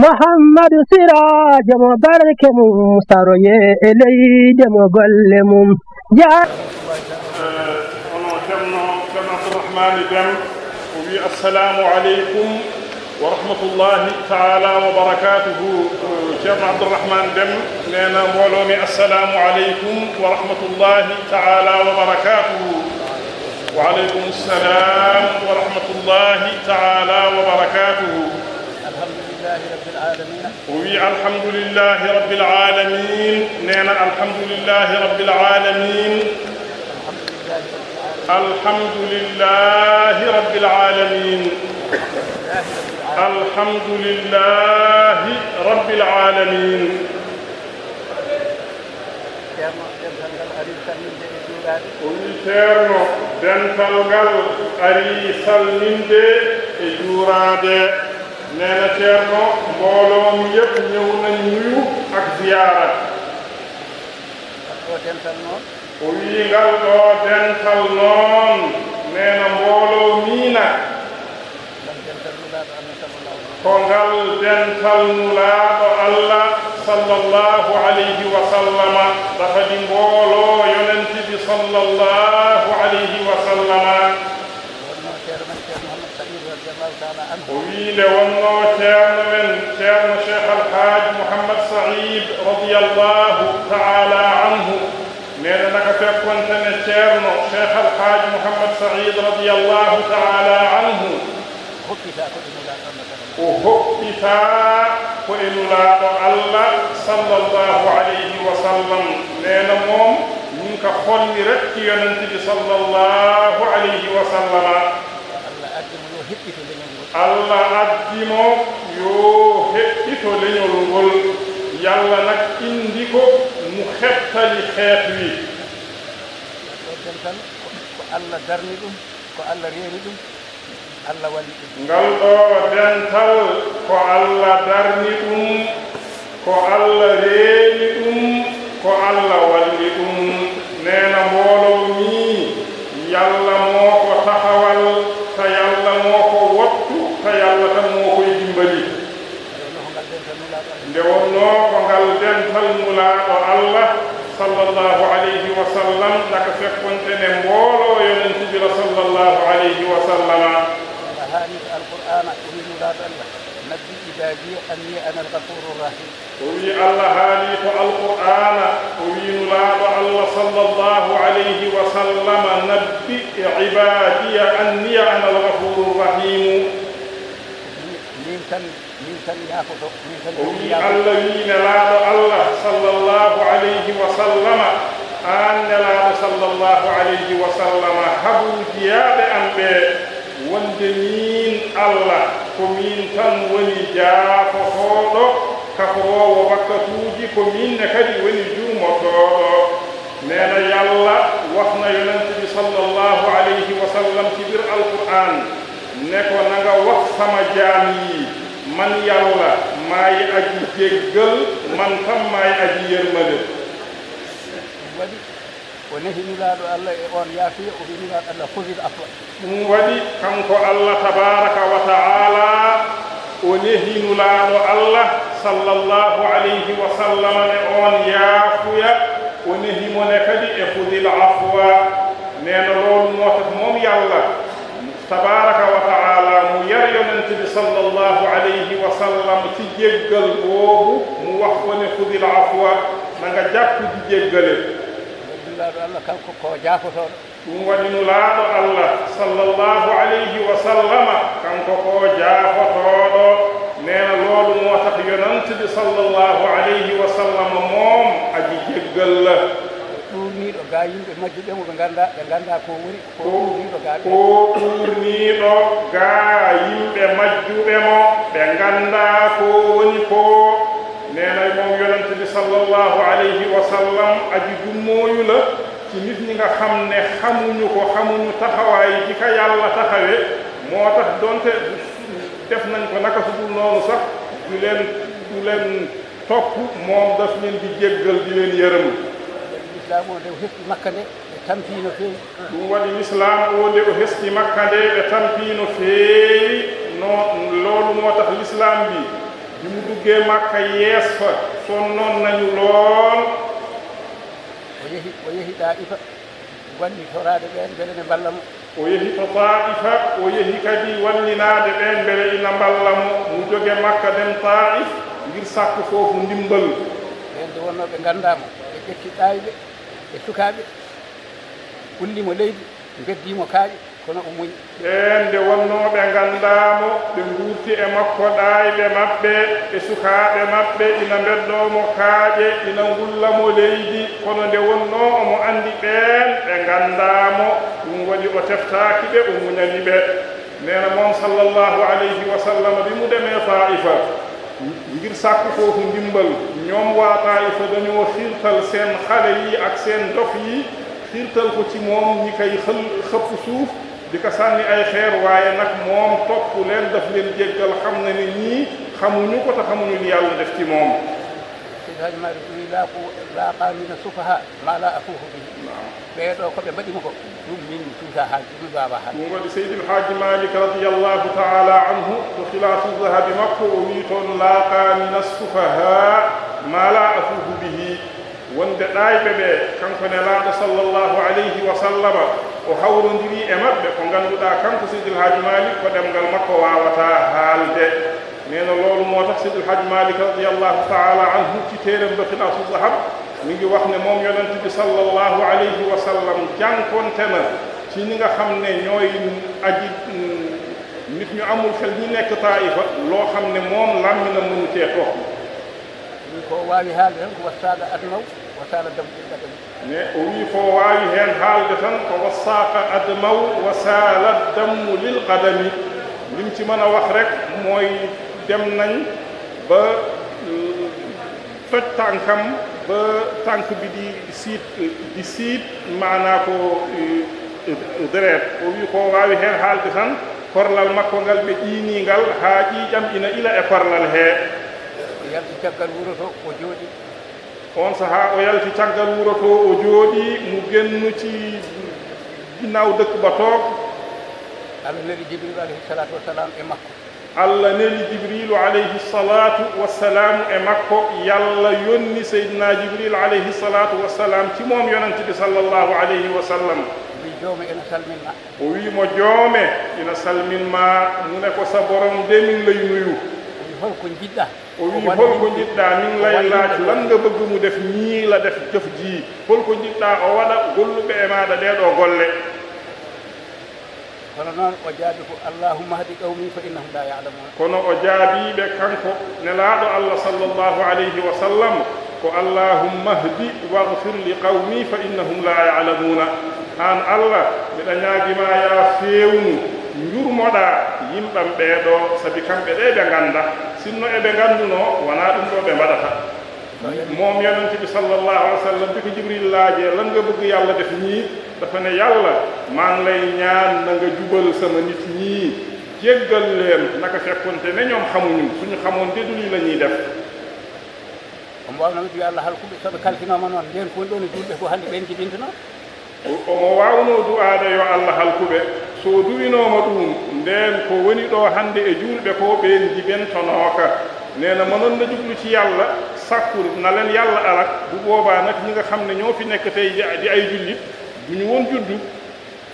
محمد سراج مبارك مستروي إلي دم قلمم جاء كما عبد الرحمن دم وبي السلام عليكم ورحمة الله تعالى وبركاته. شيخ عبد الرحمن دم لنا مولومي السلام عليكم ورحمة الله تعالى وبركاته. وعليكم السلام ورحمة الله تعالى وبركاته. الحمد لله رب العالمين. وي الحمد لله رب العالمين. نينا الحمد لله رب العالمين. الحمد لله رب العالمين. الحمد لله رب العالمين. ويترنو دنتالغال أريسال نيندي جورادي نانا ترنو مبولوم يب نيونا نيو أك زيارة ويغال دو دنتال نون نانا مبولو مينا kongal dental nulaaɗo Allah sallallahu alayhi wa sallama dafadi mbooloo yonenti bi sallallahu alayhi wa sallama o wiinde wonnoo ceerno men ceerno cheikh alhaaji mouhammad saïd radiyallahu taala anhu neena naka fekkontene ceerno cheikh alhaaji mouhammad saïd radiyallahu taala anhu وهبتا فإنولاء الله صلى الله عليه وسلم لنا موم منك خولي ركي ينتبه صلى الله عليه وسلم الله أدمو يوهبتو لنولغل يالا نك انديكو مخبتا لخيطوي الله درنيدو الله رينيدو Allah walli ngal ɗo dental ko Allah darni ɗum ko Allah reeni ɗum ko Allah walli ɗum neena mbooloo mi yalla moo ko taxawal ta yalla moo ko wattu ta yalla tan moo koye dimbali nde wonnoo ko ngal dental mulaaɗo Allah sallallahu alayhi wa sallam naka fekkontene mbooloo yonentibila sallallahu alayhi wa sallama القرآن أريد لا الله نبي عبادي أني أنا الغفور الرحيم. وي الله هاليت القرآن أريد لا الله صلى الله عليه وسلم نبي عبادي أني أنا الغفور الرحيم. من كان يأخذ وي الذين لا الله صلى الله عليه وسلم أن لا صلى الله عليه وسلم حبوا دياب أنبي wonde min Allah ko min tan woni jaafotoɗo kafowowo wakkatuji ko minne kadi woni juumotoɗo nena yalla waxna yonente bi sallallahu alayhi wa sallam ci bir alquran ne ko nanga wax sama jaam yi man yalla maay aji jéggal man tam maay aji yërmande ونهنلاɗo Allah e on yaafiya o hinilaɗo Allah fozil afwa ɗum waɗi kanko Allah tabaraka wa taala o nehinulaɗo Allah sallallahu alayhi wa sallam ne on yaafuya o nehimone kadi e fozil afwa nena loolu moo tax moom yàlla tabaraka wa taala mu yar yonente bi sallallahu alayhi wa sallam ci jéggal boobu mu wax ko ne fozil afwa na nga jàpp di jéggale Allah kanko ko jaafotoɗo ɗum waɗinulaaɗo Allah sallallahu alayhi wa sallama kanko ko jaafotoɗo nena loolu moo tax yonante bi sallallahu alayhi wa sallama moom aji jéggal la ɗurniiɗo ga yimɓe majjuɓemo ɓe ganda ko woni ko ɗurniiɗo ga ko ɗurniiɗo ga yimɓe majjuɓemo ɓe ganda ko woni ko neena moom yonente bi sallallahu alayhi wa sallam aji dummooyu la ci nit ñi nga xam ne xamuñu ko xamuñu taxawaay ji ka yàlla taxawe moo tax donte def nañ ko naka su dul noonu sax du leen topp moom daf leen di jéggal di leen yërëm l'islam o nde o hefti makka nde ɓe tampino feewi ɗum waɗi l'islam o nde o hesti makka nde ɓe tampino feewi no loolu moo tax l'islam bi bi mu duggee Makka yees fa sonnoon nañu lool o yehi Taifa walli toraade ɓeen mbele ne mballa mo o yehi to Taifa o yehi kadi wallinaade ɓeen mbele ina mballa mo mu joge Makka dem Taif ngir sakku foofu ndimbal ɓeen nde wonnoo ɓe nganndaamo ɓe ƴetti ɗaayɓe e sukaaɓe ullimo leydi beddiimo kaaƴe kono o muñi ɓeen nde wonnooɓe nganndaamo ɓe nguurti e makko ɗaayɓe maɓɓe e sukaaɓe maɓɓe ina mbeddoomo kaaƴe ina ngullamo leydi kono nde wonnoo omo anndi ɓeen ɓe nganndaamo ɗum waɗi o teftaaki ɓe o muñani ɓe neena moom sallallahu alayhi wa sallam bi mu demee Taifa ngir sàkku foofu ndimbal ñoom waa Taifa dañoo xiirtal seen xale yi ak seen dof yi xiirtal ko ci moom ñi koy xëpp suuf di ko sànni ay xeer waaye nag moom topp leen daf leen jéggal xam na ne ñii xamuñu ko te xamuñu li yàlla def ci moom Seydi Hadji Malick wi laaqa mina sufaha ma la afuuhu bihi ɓeeɗo ko ɓe mbaɗimo ko ɗum min tuuta haalde ɗum baaba haalde ɗum waɗi Seydi El Hadji Malick radiyallahu taala anhu to khilafu zahabi makko o wi toon laaqa mina sufaha ma la afuuhu bihi wonde ɗaayɓe ɓe kanko nelaaɗo sallllahu alayhi wa sallama o hawrondiri e maɓɓe ko ngannduɗaa kanko Seydi El Hadji Malick ko ɗemngal makko waawataa haalde neena loolu moo tax Seydi El Hadji Malick radiyallahu taala anhu ci téeram ba Xilaasu Zahab mi ngi wax ne moom yonent bi sallallahu alayhi wa sallam jànkonte na ci ñi nga xam ne ñooy aji nit ñu amul xel ñi nekk Taifa loo xam ne moom làmmi na mënu cee toog ko waawi haalde tan ko wassaaka adnaw wasala dam ɗiɗɗaɗam ne o wii ko waawi heen haalde tan ko wassaaka admaw wasala dammu lil qadami lim ci mën a wax rek mooy dem nañ ba toj tànkam ba tànk bi di siit maanaa ko deret o wii ko waawi heen haalde tan korlal makko ngal ɓe ƴiiningal haa ƴiiƴam ina ila e korlal hee o yalti caggal wuro to o jooɗi on sahaa o yalti caggal wuro to o jooɗi mu gennu ci ginnaaw dëkk ba toog Allah neli Jibril alayhi salatu wassalam e makko Allah neli Jibrilu alayhi salatu wassalamu e makko yalla yonni Seydina Jibril alayhi salatu wassalam ci moom yonent bi sallallahu alayhi wa sallam wi joome ina salminma o wiimo joome ina salminma mu ne ko sa borom de min lay nuyu holko jiɗɗa o wi holko jiɗɗa min lay laaj lan nga bëgg mu def ñii la def jëf ji holko jiɗɗa o waɗa golluɓe e maɗa ɗeɗo golle kono noon o jaabi ko allahumma hadi qawmi fa innahum la ya'lamun kono o jaabiɓe kanko nelaaɗo Allah sallallahu alayhi wa sallam ko allahumma hdi waghfir li qawmi fa innahum la ya'lamuna an Allah mbiɗa ñaagima ya fewnu njurmoɗa yimɓam ɓeeɗo sabi kamɓe ɗe ɓe ngannda sinno eɓe ngannduno wona ɗum ɗo ɓe mbaɗata moom yonent bi sallallahu alayhi wa sallam bi ko Jibril laajee lan nga bëgg yàlla def ñii dafa ne yàlla maa ngi lay ñaan na nga jubal sama nit ñii jéggal leen naka fekkonte ne ñoom xamuñu suñu xamoon de du lii la ñuy def o mbawno wiide yo Allah halkuɓe soɓe kalfinoma noon nden ko ɗon e julɓe ko hannde ɓen jiɓintuno omo waawno du'aade yo Allah halkuɓe so duwinooma ɗum ndeen ko woni ɗo hannde e juulɓe ko ɓeen jibentonooka nee na mënoon na jublu ci yàlla sàkku na leen yàlla alak bu boobaa nag ñi nga xam ne ñoo fi nekk tey di ay jullit du ñu woon juddu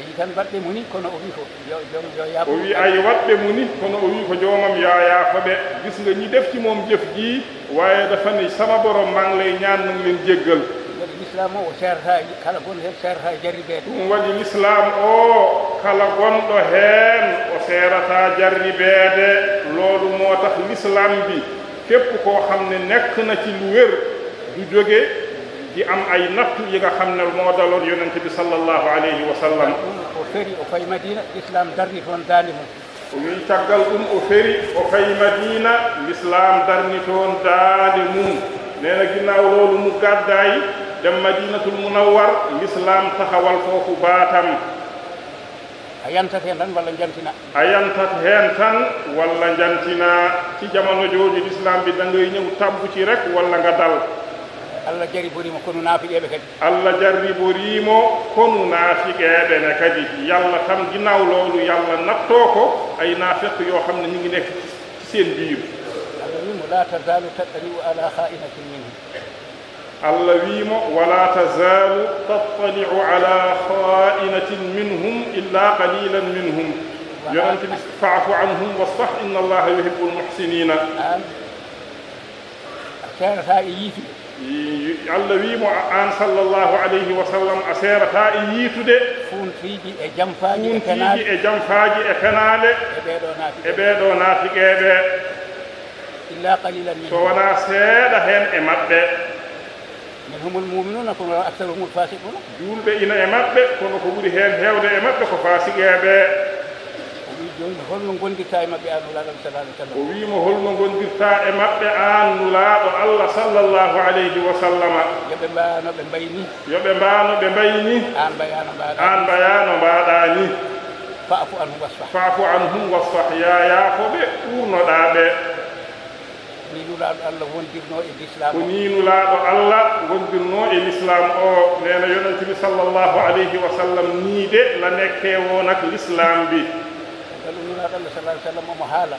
yi tan mbaɗɓe mu ni kono o wi ko yo yaab o wi ay waɗɓe mu ni kono o wi ko joomam yaayaafaɓe gis nga ñi def ci moom jëf ji waaye dafa ne sama borom maa ngi lay ñaan na nga leen jéggal waɗi l'islam o serata kala gonɗo heen serata jarribeede ɗum waɗi l'islam o kala gonɗo heen o seerata jarribeede loolu moo tax l'islam bi képp koo xam ne nekk na ci lu wér du jóge di am ay nattu yi nga xam ne moo daloon yonent bi sallallahu alayhi wa sallam ɗum o feri o fayi madina l'islam darni toon daande mum o wi caggal ɗum o feri o fayi madina l'islam darni toon daande mum nee na ginnaaw loolu mu gàddaay dem madinatul munawwar l'islam taxawal foofu baatam a yantat heen tan walla jantina a yantat heen tan walla jantina ci jamono jooju l'islam bi da ngay ñëw tabbu ci rek walla nga dal Allah jarriborimo kono naafiqeeɓe kadi Allah jarriborimo kono naafiqeeɓe ne kadi yalla tam ginnaaw loolu yalla nattoo ko ay naafiq yoo xam ne ñu ngi nekk ci seen biir Allah wimo ولا تزال تطلع على خائنة منهم الله ويما ولا تزال تطلع على خائنة منهم إلا قليلا منهم يونت فاعف عنهم واصفح إن الله يحب المحسنين أسيرتا ييتو الله ويما عن صلى الله عليه وسلم أسيرتا ييتو دي فونتيجي e jamfaaji e kanaale e ɓeeɗo naafiqeeɓe illa qalilan min so wonaa seeɗa heen e maɓɓe min humul muminuna kono aktaruhumul fasiquna julɓe ina e maɓɓe kono ko ɓuri heen heewde e maɓɓe ko faasiqeeɓe o wi joni holno gondirta e maɓɓe an nulaaɗo sallallahu alaihi wa sallam o wiimo holno gondirta e maɓɓe aan nulaaɗo Allah sallallahu alayhi wa sallama yoɓe mbaano ɓe mbayni yoɓe mbaano ɓe mbayni an mbayano mbaɗa aan mbayano mbaɗaa ni fa'fu anhum wasfah fa'fu anhum wasfah ya yaafoɓe ɓurnoɗaa ɓe ni nulaaɗo Allah wondirno e l'islam ko ni nulaaɗo Allah wondirno e l'islam o neena yonente bi sallallahu alayhi wa sallam niide la nekke wonak l'islam bi galu nulaaɗo Allah sallallahu alaihi wa sallam omo haala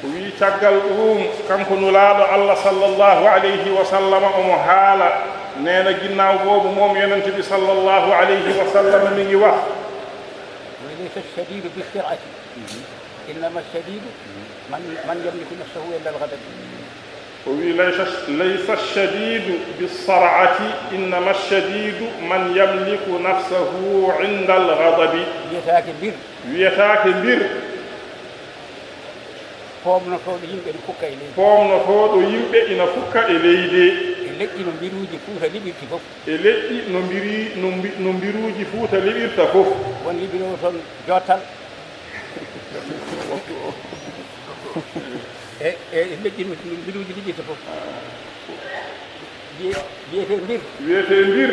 o wi caggal ɗum kanko nulaaɗo Allah sallallahu alayhi wa sallam omo haala neena ginnaaw boobu moom yonente bi sallallahu alayhi wa sallam mi ngi wax وليس الشديد بالسرعة إنما الشديد من يملك نفسه عند الغضب ليس الشديد بالسرعة إنما الشديد من يملك نفسه عند الغضب ويتاك بير فومنا فوضو يمبي فكا إليه فومنا فوضو يمبي إنا فكا إليه leƴƴi no mbiruuji fuuta liɓirti fof e leƴƴi no mbiruuji fuuta liɓirta fof won liɓiroo toon jottal e leƴƴi no mbiruuji liɓirta fof wiyete mbir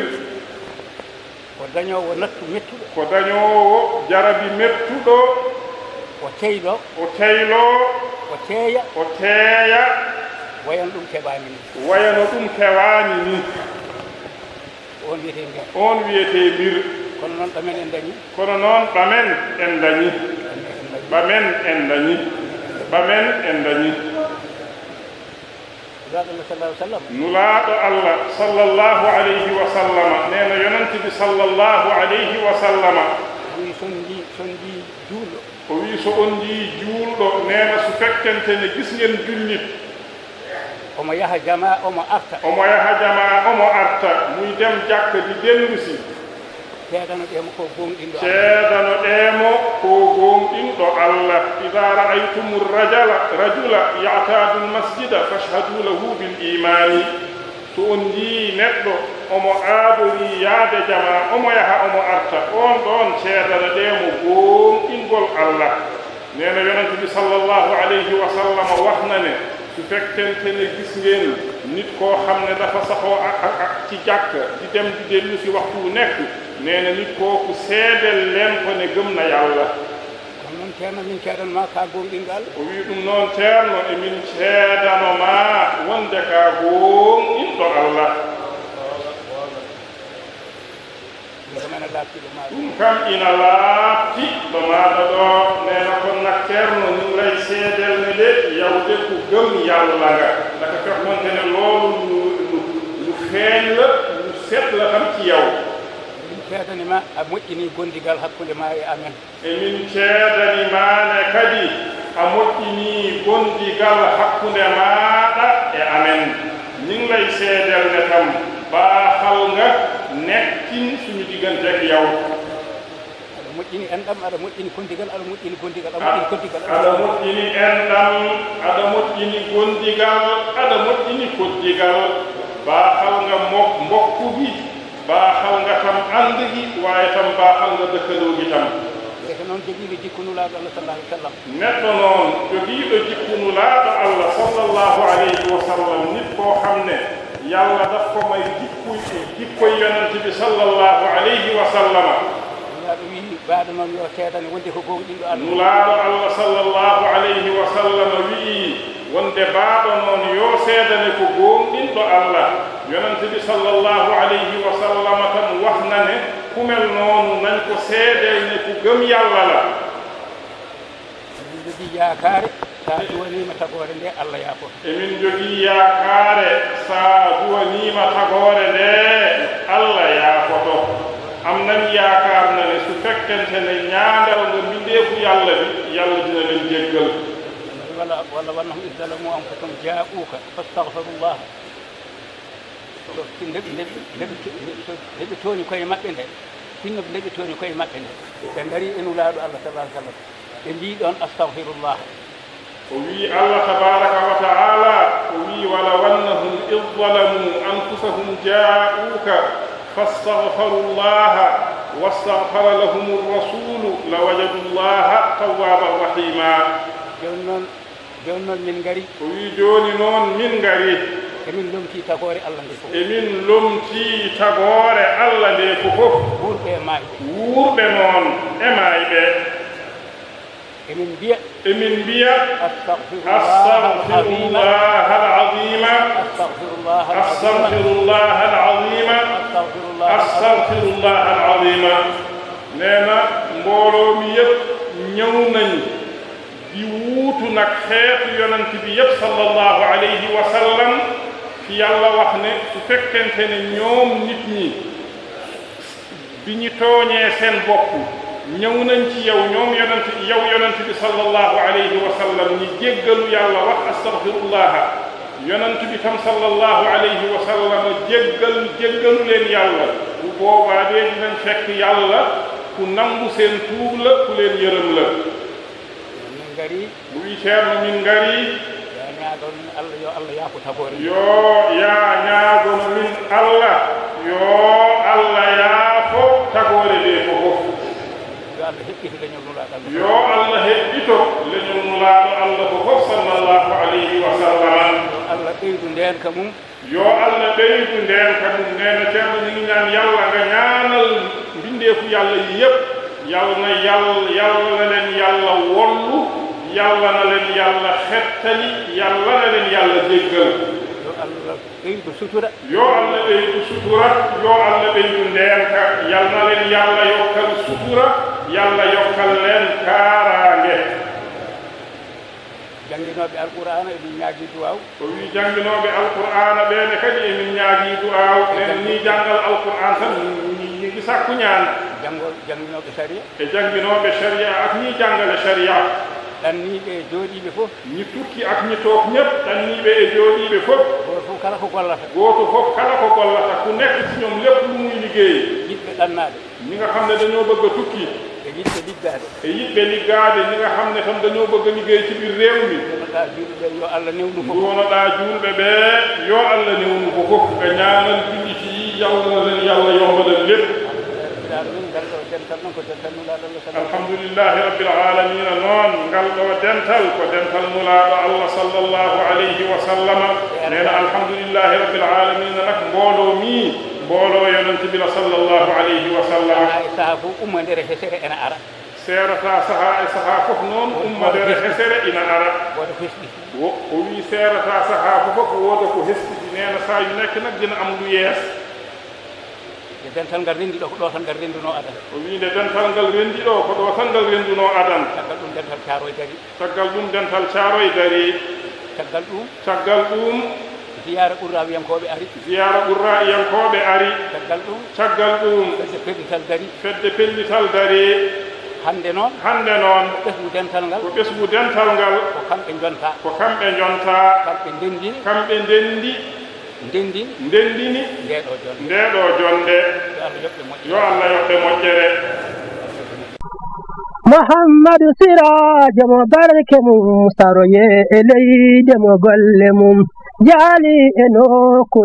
ko dañoowo nattu mettuɗo ko dañoowo jarabi mettuɗo o teyɗo o teyloo o teeya wayano ɗum keɓaani ni wayano ɗum kewaani ni on wiyete mbir on wiyete mbir kono noon ɓamen en dañi kono noon ɓamen en dañi ɓamen en dañi ɓamen en dañi nulaaɗo Allah sallallahu alayhi wa sallama neena yonante bi sallallahu alayhi wa sallama wi sondi juulɗo o wi so on njii juulɗo neena so fekkente ne gis ngeen jullit omo yaha jama omo arta muy dem jakka di dellusi ceedanoɗemo ko gonɗinɗo Allah ida ra'aytumu rajula ya'tadu almasjida fashhadu lahu bil imani to on njii neɗɗo omo aadori yaade jama omo yaha omo arta on ɗon ceedanoɗemo gonɗingol Allah neena yonente bi sallallahu alayhi wa sallam waxnane su fekkente ne gis ngeen nit koo xam ne dafa saxoo ci jàkk di dem di dellu si waxtu wu nekk nee na nit kooku seedeel leen ko ne gëm na yàlla kono noon ceerno min ceedanma ka gonɗinɗo Allah o wi ɗum noon ceerno emin ceedanoma wonde ka gonɗinɗo Allah ɗum kam ina laabti ɗo maɗa ɗo neena kon nak ceerno nin lay seedel ne de yawde ko gëm yàlla nga daka fekkonte ne loolu lu feeñ la lu set la tam ci yow min ceedanima a moƴƴini gondigal hakkude ma e amen emin ceedanima ne kadi a moƴƴini gondigal hakkude maɗa e amen nin lay seedel ne tam baaxal nga nekkin suñu diggante ak yow aɗa moƴƴini enɗam aɗa moƴƴini kondigal aɗa moƴƴini gondigal aɗa moƴƴini koddigal aɗa moƴƴini enɗam aɗa moƴƴini gondigal aɗa moƴƴini koddigal baaxal nga mbokkugi baaxal nga tam andgi waaye tam baaxal nga dëkkandoogi tam eko noon jogiiɗo jikku nulaaɗo Allah sallallahu alayhi wa sallam neɗɗo noon jogiiɗo jikku nulaaɗo Allah sallallahu alayhi wa sallam nit koo xam ne yàlla daf ko may jikkoy yonente bi sallallahu alayhi wa sallama nulaaɗo wi baaɗo noon yo seedane wonde ko gonɗinɗo Allah nulaaɗo Allah sallallahu alayhi wa sallama wii wonde baaɗo noon yo seedane ko gonɗinɗo Allah yonente bi sallallahu alayhi wa sallama tan waxna ne kumel noonu nañ ko seedel ne ku gëm yàlla la min jogii yaakaare sa duwanima tagore nde Allah yaafo emin jogii yaakaare sa duwanima tagore nde Allah yaafoto am nan yaakaar na ne su fekkente ne ñaandal nga mbindeefu yàlla bi yàlla dina leen jéggal walla wannahum id zalamu anfusahum jaa'uuka fastaghfirullah ndeɓe tooni koye maɓɓe nde sinno ndeɓe tooni koye maɓɓe nde ɓe ngari e nulaaɗo Allah tabaraka sallam ɓe mbii ɗon astahfirullah o wii Allah tabaraka wa taala o wii walaw annahum id zalamu anfusahum jaa'uuka fastaghfarullaha wastaghfara lahum rasulu lawajadu llaha tawwaban rahima joni noon min ngari o wii jooni noon min ngari emin lomtii tagore Allah nde fof emin lomtii tagore Allah nde fof wuurɓe e maayɓe wuurɓe noon e maayɓe emin mbiya astagfirullah alazima nee na mbooloo mi yëpp ñëw nañ di wuutu nag xeetu yonent bi yëpp sallallahu alayhi wa sallam fi yàlla wax ne su fekkente ne ñoom nit ñi bi ñu tooñee seen bopp ñëw nañ ci yow ñoom yonent bi sallallahu alayhi wa sallam ñi jéggalu yàlla wax astaghfirullah yonent bi tam sallallahu alayhi wa sallam jéggalu leen yàlla bu boobaa dee dinañ fekk yàlla ku nangu seen tuub la ku leen yërëm la buy ceerno min ngari yo Allah yaafo tagore yo yaa ñaagono min Allah yo Allah yaafo tagore nde fof yo Allah heɓɓito leñol nulaaɗo Allah fof sallallahu alayhi wa sallam Allah ɓeydu ndeen ka mum yo Allah ɓeydu ndeen ka mum neena ceerno ñu ngi ñaan yàlla nga ñaanal mbindeefu yàlla yi yëpp yàlla na leen yàlla wollu yàlla na leen yàlla xettali yàlla na leen yàlla jéggal yo Allah ɓeydu sutura yo Allah ɓeydu sutura yo Allah ɓeydu ndeenka yàlla na leen yàlla yokkal sutura yàlla yokkal leen kaaraange janginoɓe alqur'ana emin ñaagii duwaw o wii janginoɓe alqur'ana ɓeene kadi emin ñaagii duwaw nen ni janngal alqur'an tan ñi ngi sakku ñaan janginoɓe sharia e janginoɓe sharia ak ñi jangale sharia ɗanniiɓe e jooɗiiɓe fof ñi tukki ak ñi took ñëpp ɗanniiɓe e jooɗiiɓe fof gooto fof kala ko gollata gooto fof kala ko gollata ku nekk ci ñoom lépp lu muy liggéey yiɗɓe ɗannaaɓe ñi nga xam ne dañoo bëgg a tukki e yiɗɓe liggaade e yiɗɓe liggaade ñi nga xam ne tam dañoo bëgg a liggéey ci biir réew mi jonoɗaa juulɓe ɓe yo Allah newnu fof jonoɗaa juulɓe ɓee yo Allah newnu ko fof nga ñaanal jullit yi yàlla na leen yàlla yombalal lépp alhamdulillahi rabbil alamina noon ngal ɗo dental ko dental nulaaɗo Allah sallallahu alayhi wa sallama neena alhamdulillahi rabbil alamina nak mbooloo mi mbooloo yonent bi la sallallahu alayhi wa sallama sahaa fof ummandere hesere ena ara seerata sahaa e sahaa fof noon ummandere hesere ina ara wooda ko hesɗiti o wii seerata sahaa fof wooda ko hesɗiti neena saa yu nekk nag dina am lu yees e dental ngal renndi ɗo ko ɗo tan ngal rennduno adan o wiinde dental ngal renndi ɗo ko ɗo tan ngal rennduno adan caggal ɗum dental caaroy dari caggal ɗum dental caaroy dari caggal ɗum ziyara ɓurrawiyankoɓe ari caggal ɗum fedde pellital dari hande noon ɓesgu dental ngal ko kamɓe jonta kamɓe ndendini ndeɗo jonde yo Allah yoɓɓe moƴƴere Muhammadu Sirajo mo barke mum saroye e leyde mo golle mum jaali e nokku